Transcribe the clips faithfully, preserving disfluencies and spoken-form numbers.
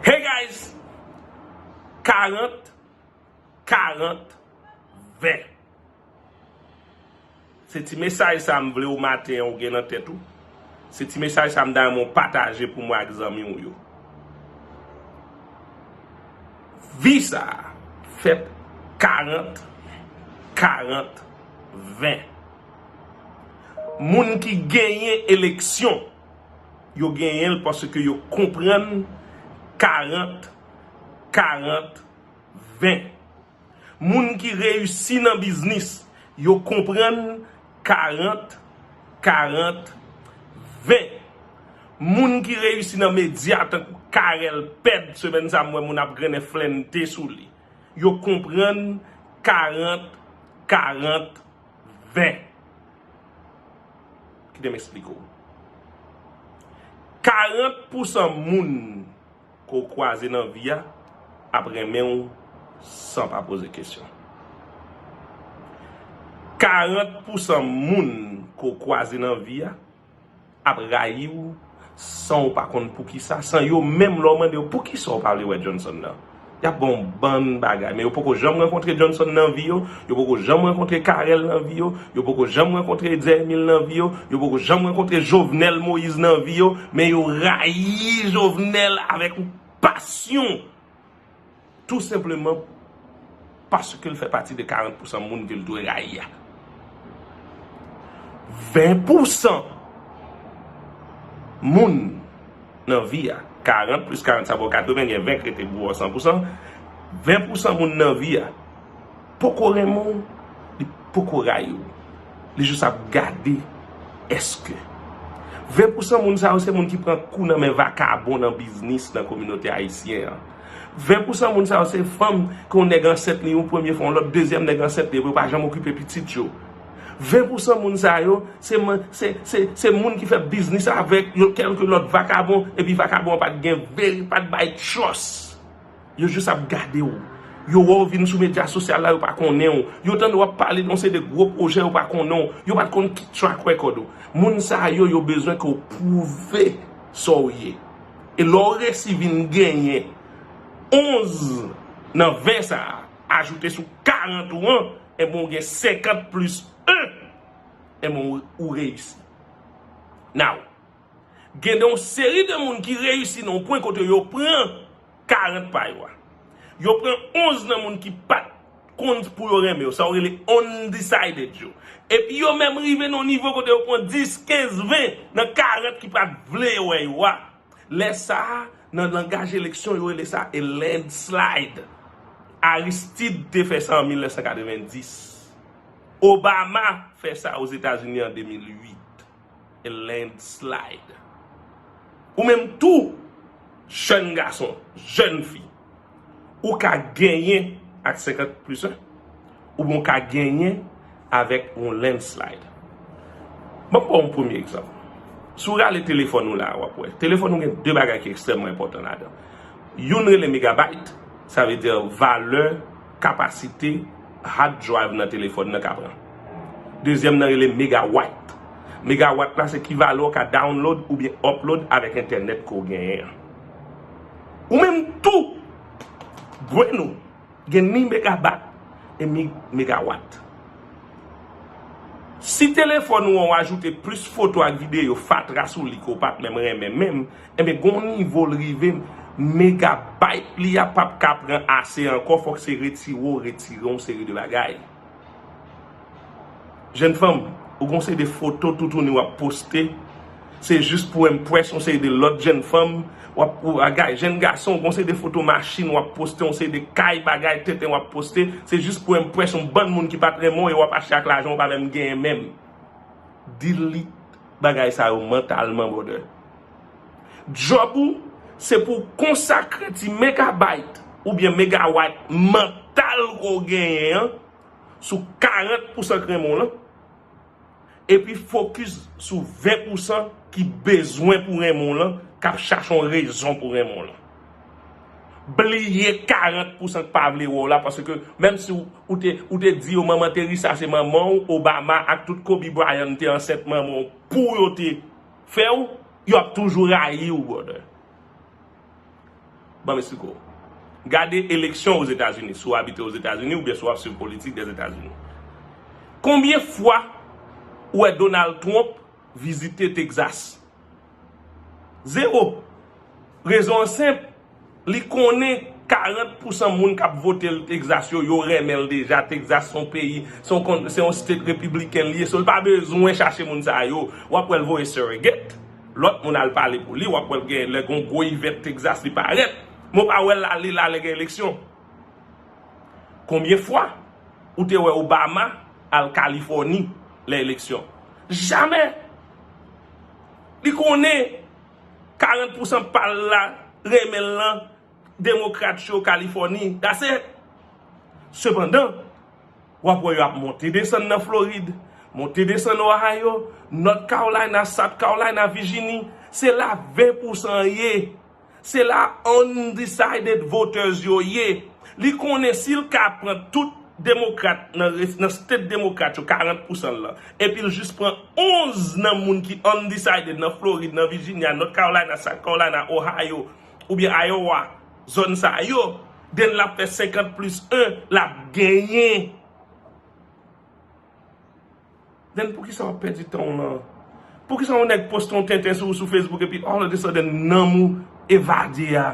Hey guys! Karant, karant, ven. Se ti mesaj sa m vle w maten an w gen nan tèt ou. Se ti mesaj sa m ta renmen w pataje pou mwen ak zanmi w yo. Vi sa a fèt karant, karant, ven. Moun ki genyen eleksyon, yo genyen l paske yo konprann karant, karant, ven. Moun ki reyisi nan biznis, yo konprann karant, karant, ven. Moun ki reyisi nan medya tankou Carel Pèd, semèn sa a m wè moun ap grennen flennte sou li. Yo konprann karant, karant, ven. Kite m eksplike w. Karant pousan moun ke w kwaze nan vi a ap renmen w san w pa poze kesyon. Karant pousan moun ke w kwaze nan vi a ap rayi w san w pa konn poukisa, san yo menm lè w mande yo poukisa w pa vle wè Johnson nan. Y ap ba w yon bann bagay, men yo poko janm rankontre Johnson nan vi yo, yo poko janm rankontre Carel nan vi yo, yo poko janm rankontre Edzer Emile nan vi yo, yo poko janm rankontre Jovenel Moïse nan vi yo, men yo rayi Jovenel avèk yon pasyon, tou senpleman paske l fè pati de karant pousan moun ke l dwe rayi a. Ven pousan moun nan vi a, karant plis karant sa ba w katreven, gen ven k rete pou w san pousan, ven pousan moun nan vi a poko renmen w, li poko rayi w. Li jis ap gade èske. Ven pousan moun sa yo se moun ki pran kou nan men vakabon nan biznis nan kominote ayisyen an. Ven pousan moun sa yo se fanm ke yon nèg ansent li yon premye fwa, yon lòt dezyèm nèg ansent li, epi yo pa janm okipe pitit yo. Ven pousan moun sa yo se, man- se, se, se moun ki fè biznis avèk yon kèlke lòt vakabon, epi vakabon an pa t gen veri, pa t bay trust. Yo jis ap gade w. Yo wè w vin sou medya sosyal la, yo pa konnen w. Yo tande w ap pale de yon seri de gwo pwojè, yo pa konnen w. Yo pa t konn ki track record ou. Moun sa yo, yo bezwen ke w pwouve sa w ye. E lè w resi vin genyen onz nan ven sa a, ajoute sou karant ou an, enben w gen senkant plis en, enben w, ou reyisi. Now, gen de yon seri de moun ki reyisi nan yon pwen kote yo pran karant pa yo a. Yo pran onz nan moun ki pa t konn pou yo renmen yo, sa yo rele undecided yo. Epi yo menm rive nan yon nivo kote yo pran dis, kenz, ven nan karant ki pa t vle wè yo a. Lè sa a, nan langaj eleksyon, yo rele sa a landslide. Aristide te fè sa an mil nèf san katrevenndis. Obama fè sa Ozetazini an de mil uit. A landslide. Ou menm tou, jèn gason, jèn fi, ou ka genyen ak senkant plis en, oubyen ou ka genyen avèk yon landslide. Ban m ba w yon premye egzanp. Si w rale telefòn ou la a, w ap wè. Telefòn ou gen de bagay ki ekstrèmman enpòtan ladan. Youn rele megabyte, sa vle di valè, kapasite, hard drive nan telefòn nan ka pran. Dezyèm nan rele megawatt. Megawatt la se ki valè w ka download oubyen upload avèk entènèt ke w genyen an. Ou menm tou, brain ou gen ni megabyte e ni megawatt. Si telefòn ou an w ajoute plis foto ak videyo fatra sou li ke w pa t menm renmen menm, enben gon nivo l rive, megabyte li a p ap ka pran ase ankò, fòk se retire w retire yon seri de bagay. Jèn fanm, ou gon seri de foto toutouni w ap poste, se jis pou impress yon seri de lòt jèn fanm, w ap, ou bagay, jèn gason, ou gon seri de foto machin w ap poste, yon seri de kay, bagay, tenten w ap poste, se jis pou impress yon bann moun ki pa t renmen w e w ap achte ak lajan w pa menm genyen menm. Delete bagay sa yo mantalman, brother. Djòb ou, se pou w konsakre ti megabyte oubyen megawatt mantal ke w genyen an sou karant pousan k renmen w lan, epi fokis sou ven pousan ki bezwen pou renmen w lan, k ap chache yon rezon pou renmen w lan. Bliye karant pousan k pa vle wè w la, paske menm si w, ou te, ou te di yo manman Teresa se manman w, Obama ak tout Kobe Bryant te ansent manman w pou yo te fè w, yo ap toujou rayi w, brother. Ban m eksplike w. Gade eleksyon Ozetazini, si w abite Ozetazini oubyen si w ap swiv politik Dèzetazini. Konbyen fwa ou wè Donald Trump vizite Texas? Zewo. Rezon an senp. Li konnen karant pousan moun k ap vote l Texas yo, yo renmen l deja. Texas se yon peyi, se yon, se yon state repibliken li ye. So, li pa bezwen chache moun sa yo. W ap wè l voye surrogate. Lòt moun al pale pou li. W ap wè l gen lè gon gwo event Texas li parèt. Men w pa wè l ale la lè gen eleksyon. Konbyen fwa ou te wè Obama al Kalifòni lè eleksyon? Jamè! Li konnen karant pousan pa l la renmen l lan, demokrat yo Kalifòni. That's it. Sepandan, w ap wè yo ap monte desann nan Florid, monte desann Ohio, North Carolina, South Carolina, Vijini. Se la ven pousan ye. Se la undecided voters yo ye. Li konnen si l ka pran tout demokrat nan, nan state demokrat yo, karant pousan l lan, epi l jis pran onz nan moun ki undecided nan Florid, nan Virginia, North Carolina, South Carolina, Ohio, oubyen Iowa, zòn sa yo, then l ap fè senkant plis en, l ap genyen. Then poukisa w ap pèdi tan w lan? Poukisa yon nèg poste yon tenten sou, sou Facebook epi all of a sudden nanm ou evade a?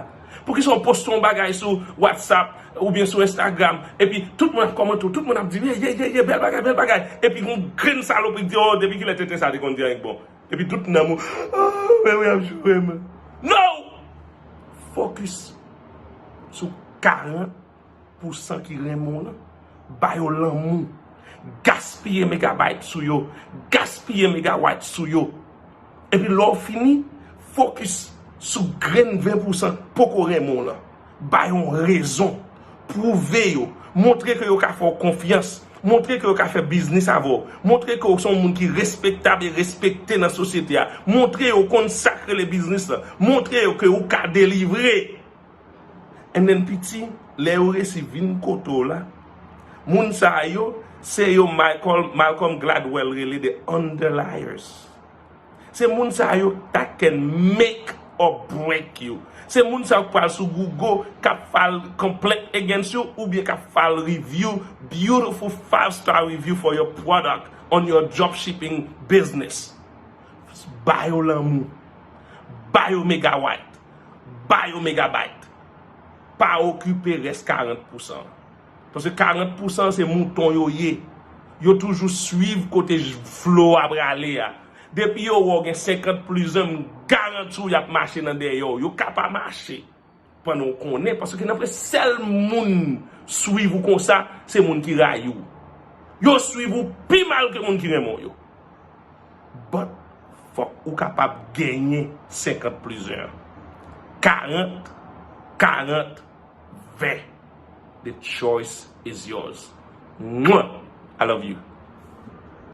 Poukisa w poste yon bagay sou WhatsApp oubyen sou Instagram epi tout moun ap kòmante w, tout moun ap di ye, ye, ye, ye, bèl bagay, bèl bagay. Epi yon grenn salopri k di, oh, depi kilè tenten sa te konn di anyen k bon? Epi tout nanm ou, oh, men wi ap joure mwen. No! Focus sou karant pousan ki renmen w lan. Ba yo lanmou. Gaspiye megabyte sou yo. Gaspiye megawatt sou yo. Epi lè w fini, focus sou grenn ven pousan k poko renmen w lan. Ba yo yon rezon. Pwouve yo. Montre ke yo ka fè w konfyans. Montre ke yo ka fè biznis avè w. Montre ke w se yon moun ki respektab e respekte nan sosyete a. Montre yo w konn sa k rele biznis lan. Montre yo ke ou ka delivre. And then piti, lè yo resi vin kote w la, moun sa yo, se yo Michael, Malcolm Gladwell rele the underliers. Se moun sa yo that can make or break you. Se moun sa yo k pral sou Google, k ap file complaint against you, oubyen k ap file review, beautiful five star review for your product on your dropshipping business. Ba yo lanmou. Ba yo megawatt. Ba yo megabyte. Pa okipe rès karant pousan. Paske karant pousan se mouton yo ye. Yo toujou swiv kote j-, flo a prale a. Depi yo wè w gen senkant plis en, m garanti w y ap mache nan dèyè w. Yo ka pa mache pandan w konnen, paske nan vrè sèl moun swiv ou konsa, se moun ki rayi w. Yo swiv ou pi mal ke moun ki renmen w yo. But fòk ou kapab genyen senkant plis en. Karant, karant, ven. The choice is yours. Mwah! I love you.